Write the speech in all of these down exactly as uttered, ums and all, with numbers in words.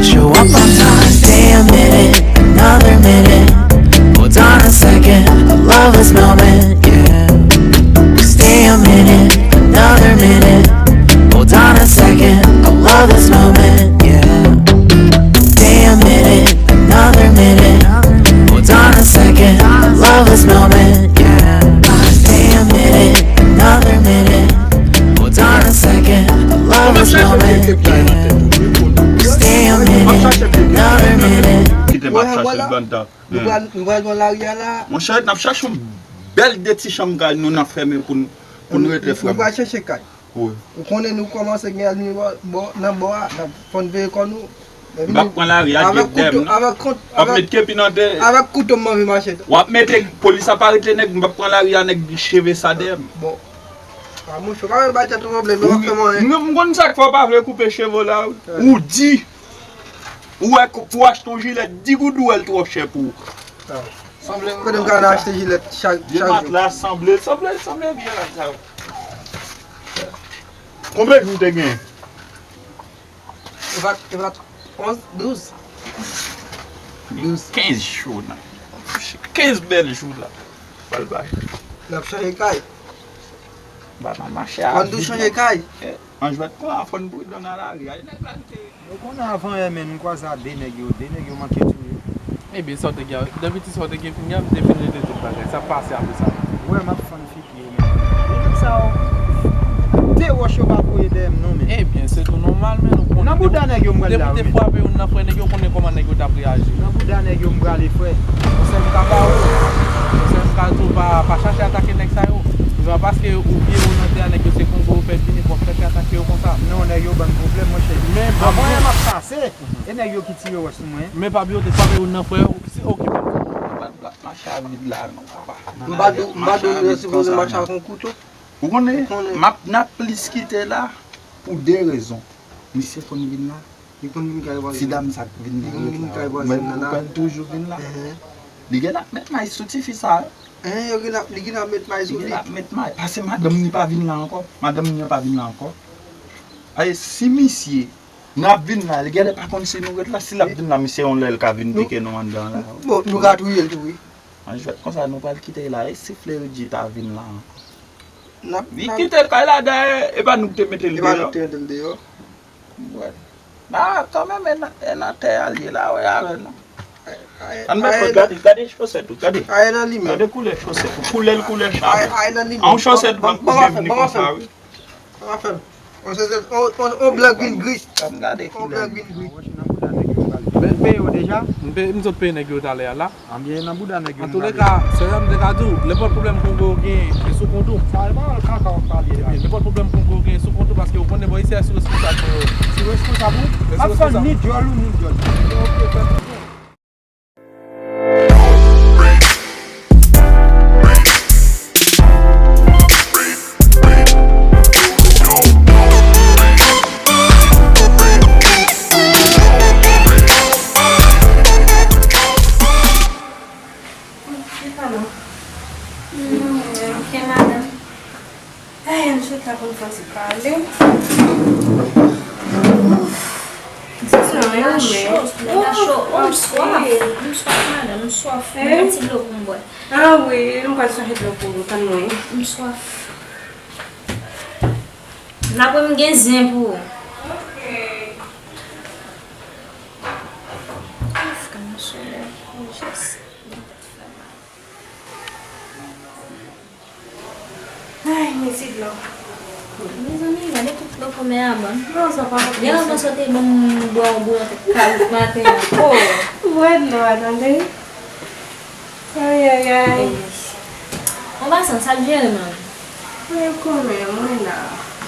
Show up on time. Stay a minute, another minute. Hold on a second, I love this moment, yeah. Stay a minute, another minute. Hold on a second, I love this moment, yeah. Stay a minute, another minute. Hold on a second, I love this moment, yeah. Stay a minute, another minute. Hold on a second, I love this moment, yeah. Stay a minute, another minute. Kite m ap chache l bann tan. Nou pral, nou pral pran lari a la. Monchè, n ap chache yon bèl de ti chanm kay nou, n ap fèmen pou n, pou n rete, frè m. Nou pral chache kay. Wi. Ou konnen nou kòmanse gen ènmi bò, bò, nan bò a, n ap fò n veye kò nou. M ap pran lari a, avèk kouto, avèk kouto, w ap met kepi nan tè. Avèk kouto m anvi mache. W ap mete, polis ap arete nèg, m ap pran lari a, nèg cheve sa dèyè m. Bon. A, monchè, pa mèt bay tèt ou pwoblèm, yo p ap fè m anyen. M konn sa k fè w pa vle koupe cheve w la, wi. Ou di, ou wè, pou w achte yon jilèt, di goud ou wè l twò chè pou ou. Sanble kote m ka al achte jilèt chak, chak jou. Vye matla, sanble, sanble, sanble vye rad sa yo. Konbyen jou w te gen? E pa, e pa onz, douz. Douz. Kenz jou nan. Kenz bèl jou la. Pral bay. N ap chanje kay. Ba nan mache a. Fò n tou chanje kay. An jwèt kon a, fò n pridan nan lari a. Nèg la te. Ou konnen avan yè menm, m kwaze a de nèg yo, de nèg yo manke touye. Ebyen, sa w te gen, depi ti sa w te gen kounye a, m te fin regle tout bagay. Sa pase apre sa. Ou wè, m ap fann figi yo menm. E nèg sa yo, de wòch yo pa voye dèyè m non, men. Ebyen, se tou nòmal, men nou konnen. Nan bouda nèg yo m prale la, wi, men. Depi w te frape youn nan frè nèg yo, konnen kòman nèg yo t ap reyaji. Nan bouda nèg yo m prale, frè. Konsèy m ka ba ou, konsèy m ka di w, pa, pa chache atake nèg sa yo. Se pa paske ou pye yo nan tè a, nèg yo se kongo yo fè vini pou w ap chache atake yo konsa. Non, nèg yo ban m pwoblèm, monchè. Men bon, avan yè m ap pase, e nèg yo ki tire wòch sou mwen. Men pa bliye w te frape youn nan frè yo, ki se okipe. Mache a vid la non, papa. M pa di w, m pa di w, yo sipoze mache ak yon kouto. Ou konnen, m ap, n ap plis kite la pou de rezon. Misye konn vin la. Li konn vin kay vwazen. Ti dam sa k vin nan wout la. Ou wè l toujou vin la. Li genlè ap met may sou tifi sa. Li genlè ap met may sou li. Li genlè ap met may. Pase madanm ni pa vin la ankò. Madanm ni an pa vin la ankò. Ay, si misye, n ap vin la, li genlè pa konn si nou ret la. Si l ap vin la, misye yon lè l ka vin pike nou anndan la. Bon, nou ka touye l tou, wi. An jwèt konsa, nou pral kite l la. E si Fleridji ta vin la ankò? Li kite l kay la dayè, e pa nou k te mete l deyò. E pa nou k te mete l deyò. Wè. A, kanmenm, e nan, e nan tè a l ye la, wè, avè nou. Ann met, gade, gade chosèt ou, gade. Gade koulè chosèt ou, koulè l koulè chabon. A, yon chosèt blan pou byen vini konsa, wi. An fè m. On, on, on blan grin gri. Ann gade koulè l. On blan grin gri. Peye w deja? M pe-, m sot peye nèg yo talè a la. Anbyen nan bouda nèg yo. Antouleka, se sa m te ka di w, nenpòt pwoblèm Kongo yo genyen, se sou kont ou. Sa e pa kaka w ap pale la. Nenpòt pwoblèm Kongo yo genyen sou kont ou, paske ou konnen bò isi a sou responsab mwen yo. Sou responsab ou? M ap fann ni djòl ou ni djòl. Ok, fè pwoblèm. Chita non. Mm, ok, madanm. Ay, ann chita pou n fè ti pale. Sa yo cho, nèg la cho. Oh, m swaf. M swaf, madanm, m swaf. Mwen yon ti dlo pou m bwè. Ah wi, m pral chache dlo pou ou, tann mwen. M swaf. N ap wè m gen zen pou ou. Ok. Uf, kòman solèy, jès, mwen tèt fè mal. Ay, mesi dlo. Mezanmi, gade tout dlo kòmè a ban m. Non, sa pa anpil. Gen yon panse w te ban m bwè yon bouyon tèt kawòt maten an. Oh! Bwè dlo a, tande. Ay, ay, ay. An pasan, sa ap jere, manmi? Mwen kòmè, mwen la.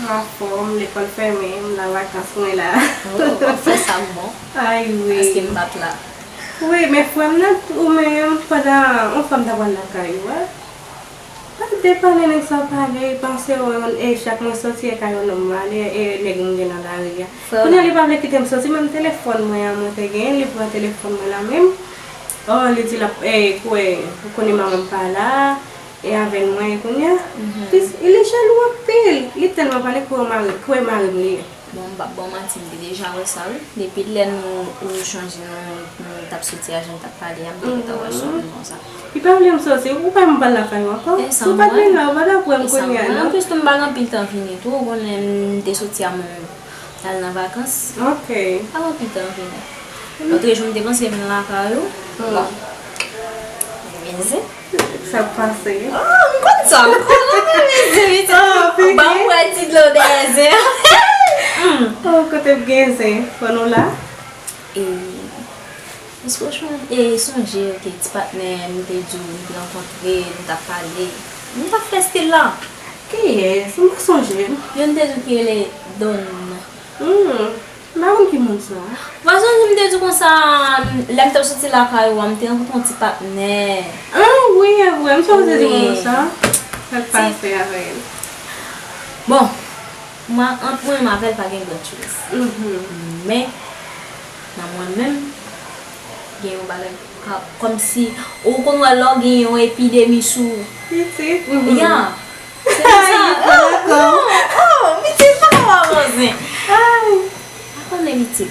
M anfòm, lekòl fèmen, m nan vakans, mwen la. Oh, w ap fè sa k bon. Ay, wi. Paske m pa t la. Wi, men frè m nan, ou menm, pandan yon fwa m ta pral lakay ou, wi. Pa depann de nèg sa w pale, panse w, e chak mwen soti e kay yon nonm m ale, e nèg m gen nan lari a. Kounye a li pa vle kite m soti, menm telefòn mwen an mwen te genyen, li pran telefòn mwen la menm. Oh, li di l ap, e, kwè, ou konnen manman m pa la, e avè l mwen ye kounye a. Li, li jelou anpil, li tèlman pale kwè mari, kwè mari m li ye. Bon, m p ap ba w manti, m te deja wè sa, wi. Depi lè nou, ou chonje nou, nou t ap soti a, jan n t ap pale a, m te gentan wè sa, konsa. Li pa vle m soti, ou pa m pral lakay ou ankò. Si w pa t vin la, ou pa t ap wè m kounye a, non. Anplis, tou m pa gen anpil tan vini tou, ou konnen m te soti a, m al nan vakans. Ok. Pa gen anpil tan vini. Lòt jou, m te panse vin lakay ou. Bon. Men zen. Sa k pase? Oh, m konn sa, m konn anpil, men zen, wi. Ban m wè ti dlo dèyè zen. Oh, kote m gen zen? Fò nou la? E, franchman, e, sonje, ok, ti patnè, m te di w, m te rankontre, nou t ap pale. Nou t ap fè stil la. Kiyès? M pa sonje. Youn te di w ki rele Don. Hmm. M pa konn ki moun sa. Ou pa sonje m te di w konsa, lè m t ap soti lakay ou a, m te rankontre yon ti patnè. Ah, wi, e vre, m sonje di w konsa. Sa k pase avè l? Bon, mwen, ant mwen menm avè l pa gen gran choz. Men, nan mwen menm, gen yon bagay k ap, kòmsi, ou konn wè lè w gen yon epidemi sou ou. Pitit. Ya. Se pou sa. Oh, oh, pitit, pa ka pa manzen. Ay. Pa konnen pitit.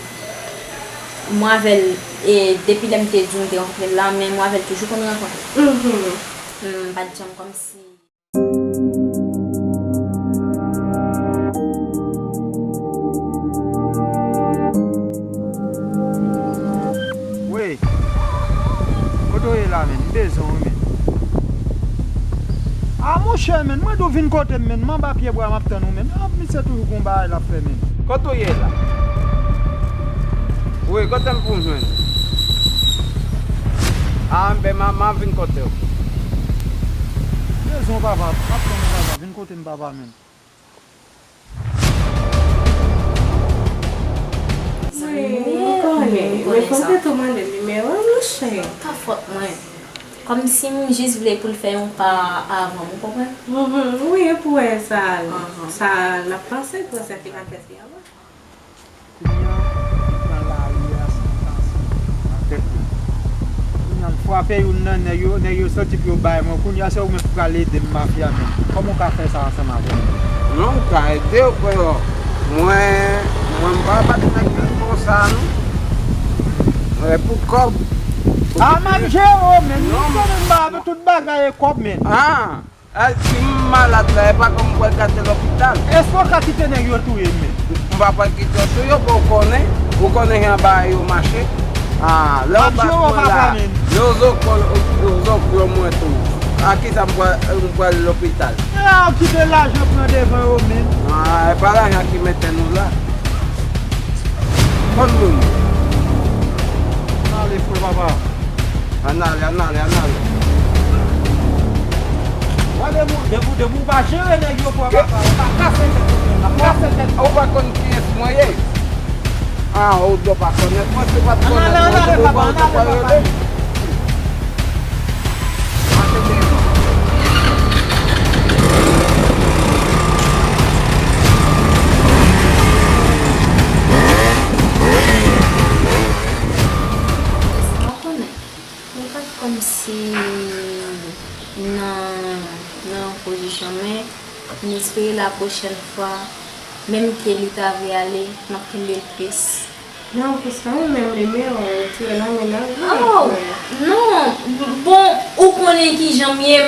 Mwen avè l, e, depi lè m te di w m te rankontre l la, men mwen avè l toujou konn rankontre. M pa t janm kòmsi. Wey, kote w ye la, menn? M bezwen w, menn. A, monchè, menn, mwen di w vin kote m, menn. M anba pye bwa, m ap tann ou, menn. A, misye toujou gon bagay l ap fè, menn. Kote w ye la? Wi, kote m pou m jwenn? A, m ben, m a, m a vin kote w. Bezwen w, papa. M ap tann ou, papa. Vin kote m, papa, menn. Wi, m konnen. Men fò m te tou mande nimewo a, monchè. Pa fòt mwen. Kòmsi m jis vle pou l fè yon pa avan m, ou konprann? Wi, e pou wè sa, sa n ap panse, pou wè sa ki nan tèt li avan. Kounye a, li pran lari a san tansyon nan tèt li. Kounye a, m frape youn nan nèg yo, nèg yo soti pou yo bay mwen. Kounye a, se ou menm ki pral ede m, mafya menm. Kòman w ka fè sa ansanm avè m? Non, m ka ede w, frè. Mwen, mwen, m pa bat nèg konsa, non. Mwen pou kòb. A, m ap jere w, menn. Non. M konnen m pa avè tout bagay e kòb, menn. A. Ay, si m malad la, e pa kòm m pral gate lopital. Èske w ka kite nèg yo touye m, menn? M pa pral kite yo touye w, bon, ou konnen, ou konnen jan bagay yo mache. A, lè w bat mwen la, lè w zoklo, w zoklo mwen tou. A kisa m pral, m pral lopital? E a w kite lajan pran devan yo, menn. A, e pa lajan ki mete nou la. Konn moun. Ale, frè papa. Ann ale, ann ale, ann ale. Wè, depi w, depi w, depi w pa jere nèg yo, frè papa, w pa kase tèt yo, menn, w ap kase tèt yo. Ou pa konn kiyès mwen ye? A, ou dwe pa konèt mwen, si w pa t konèt mwen, ou pa t ap rele m. Mwen pa t kòmsi nan, nan yon pozisyon, men m espere la pwochèn fwa, menm ke li ta vle ale, m ap kenbe l plis. Non, pou sa, ou menm li, men, ou tire nan men nan, wi, oh, frè. Non, bon, ou konnen kijan m ye, m,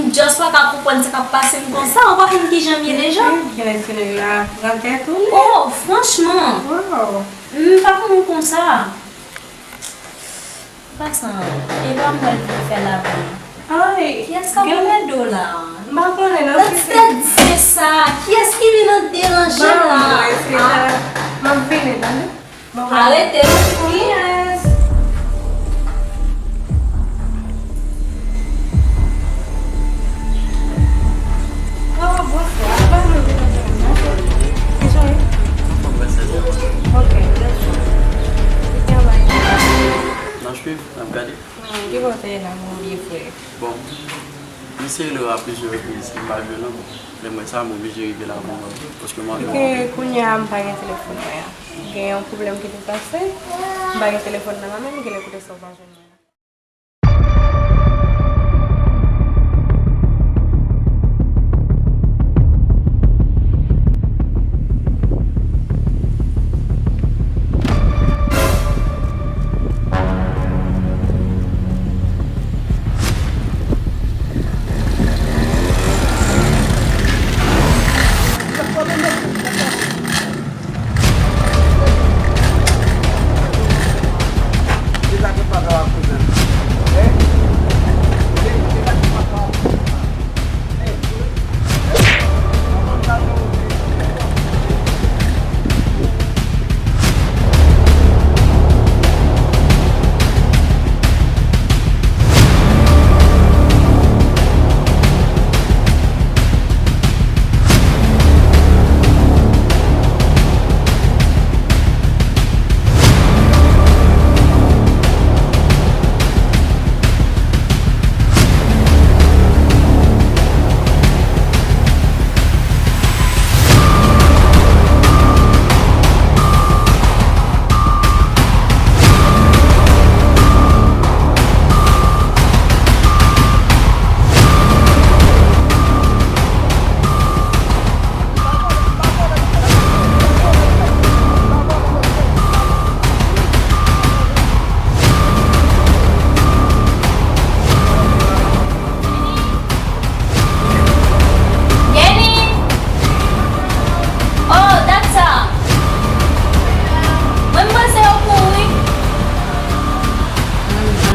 m just pa ka konprann sa k ap pase m konsa, ou pa konn kijan m ye deja. Wi, wi, gen lè se la, pran tèt ou, wi. Oh, franchman. Wow. M pa konn konsa. Pasan, e pa mwen ki fè lavi. Ay, kiyès k ap gen mèt do la? M pa konnen non. Nan tèt zen sa, kiyès ki vin ap deranje la? Ban mwen, se sa. M ap vini, tande? Ban mwen. Arete, kiyès? Oh, bonswa. Ban mwen vini, non. Kijan w ye? Ok, bonswa. Kijan w ye? N ap swiv, n ap gade. Hmm, ki bò w te ye la, m bliye, frè? Bon, m eseye rele w a plizyè repriz, m pa jwenn ou. Lè m wè sa, m oblije rive la pou mwen, paske m anvi wè w. Kounye a, m pa gen telefòn mwen an. Gen yon pwoblèm ki te pase, m pa gen telefòn nan men m, m genlè koute sa w pa jwenn mwen an.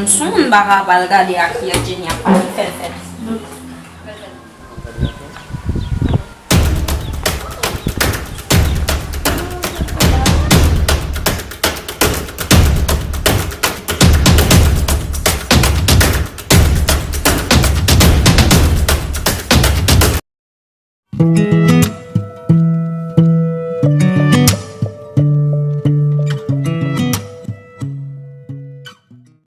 M sou moun pa ka pral gade a kiyès Jenny ap pale, fè l fè l.